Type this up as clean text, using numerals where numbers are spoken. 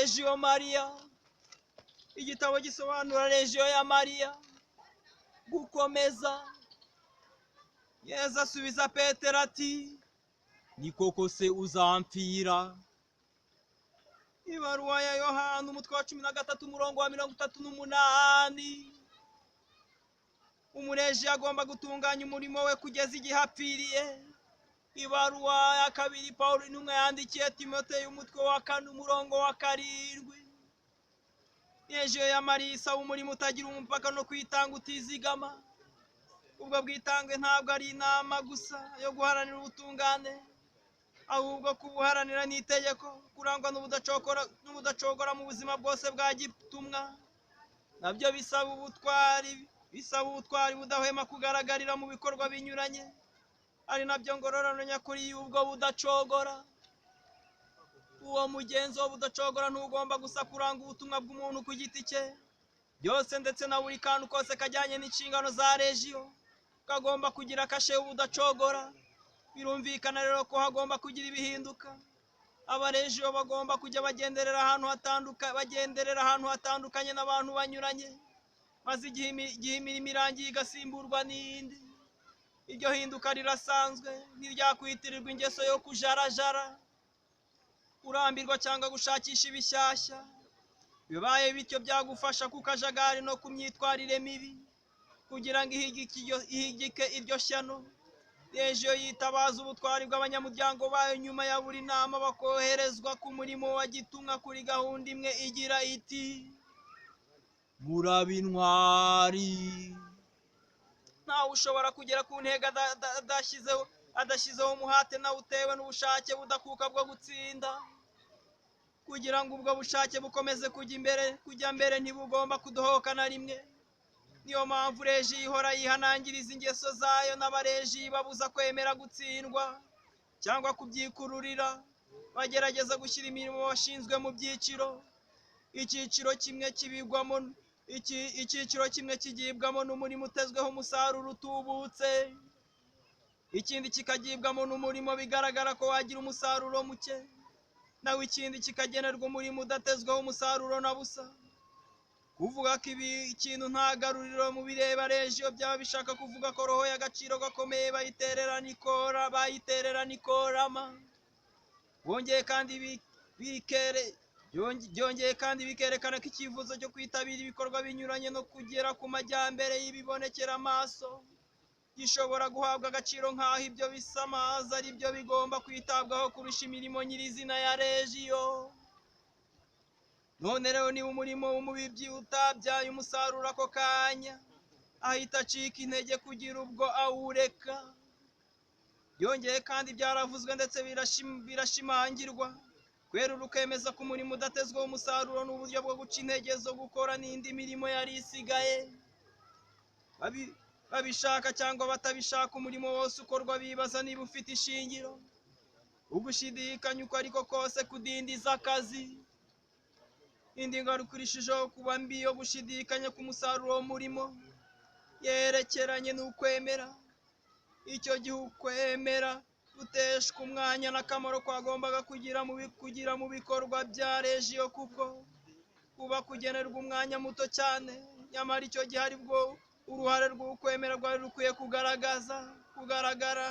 Legio Maria, igitabo gisobanura Legio ya Mariya. Gukomeza. Yezu asubiza Petero ati: "Ni koko se uzampfira?" Ibaruwa ya Yohana, umutwe wa 13, umurongo wa 38. Umureji agomba gutunganya umurimo we kugeza igihe apfiriye. Ibaruwa ya kabiri Pawulo intumwa yandikiye Timoteyo, umutwe wa 4, umurongo wa 7. Legio ya Mariya isaba umurimo utagira umupaka no kwitanga utizigama. Ubwo bwitange ntabwo ari inama gusa yo guharanira ubutungane, ahubwo kubuharanira ni itegeko. Kurangwa n'ubudacogora mu buzima bwose bwa gitumwa nabyo bisaba ubutwari, bisaba ubutwari budahwema kugaragarira mu bikorwa binyuranye, ari nabyo ngororano nyakuri y'ubwo budacogora. Uwo mugenzo w'ubudacogora ntugomba gusa kuranga ubutumwa bw'umuntu ku giti cye. Byose ndetse na buri kantu kose kajyanye n'inshingano za Legio kagomba kugira kashe y'ubudacogora. Birumvikana rero ko hagomba kugira ibihinduka. Abarejiyo bagomba kujya bagenderera ahantu hatandukanye n'abantu banyuranye, maze igihe imirimo irangiye igasimburwa n'iyindi. Iryo hinduka rirasanzwe, ntiryakwitirirwa ingeso yo kujarajara, kurambirwa cyangwa gushakisha ibishyashya. Bibaye bityo byagufasha ku kajagari no ku myitwarire mibi. Kugira ngo ihigike iryo shyano, Legio yitabaza ubutwari bw'abanyamuryango bayo. Nyuma ya buri nama bakoherezwa ku murimo wa gitumwa kuri gahunda imwe igira iti: "Murabe intwari." Ntawe ushobora kugera ku ntego adashyizeho umuhate nawe utewe n'ubushake budakuka bwo gutsinda. Kugira ngo ubwo bushake bukomeze kujya mbere, ntibugomba kudohoka na rimwe. Niyo mpamvu Legio ihora yihanangiriza ingeso zayo n'abareji, babuza kwemera gutsindwa cyangwa kubyikururira. Bagerageza gushyira imirimo bashinzwe mu byiciro. Icyiciro kimwe kigibwamo n'umurimo utezweho umusaruro utubutse, ikindi kikagibwamo n'umurimo bigaragara ko wagira umusaruro muke, nawe ikindi kikagenerwa umurimo udatezweho umusaruro na busa. Kuvuga ko ibi ikintu nta garuriro mu bireba Legio byaba bishaka kuvuga ko roho y'agaciro gakomeye bayiterera nikorama. Byongeye kandi bikerekana ko icyifuzo cyo kwitabira ibikorwa binyuranye no kugera ku majyambere y'ibibonekera amaso gishobora guhabwa agaciro nk'aho ibyo bisamaza ari byo bigomba kwitabwaho kurusha imirimo nyirizina ya Legio. None rero, niba umurimo w'umubibyi utabyaye umusaruro ako kanya, ahita acika intege kugira ubwo awureka. Byongeye kandi byaravuzwe ndetse birashimangirwa. Kwerura ukemeza ko umurimo udatezweho umusaruro ni uburyo bwo guca intege zo gukora n'indi mirimo yari isigaye. Babishaka cyangwa batabishaka, umurimo wose ukorwa bibaza niba ufite ishingiro. Ugushidikanya uko ariko kose kudindiza akazi. Indi ngaruka irushijeho kuba mbi yo gushidikanya ku musaruro w'umurimo yerekeranye n'ukwemera. Icyo gihe ukwemera guteshwa umwanya n'akamaro kwagombaga kugira mu bikorwa bya Legio, kuko kuba kugenerwa umwanya muto cyane. Nyamara icyo gihe aribwo uruhare rw'ukwemera rwari rukwiye kugaragara.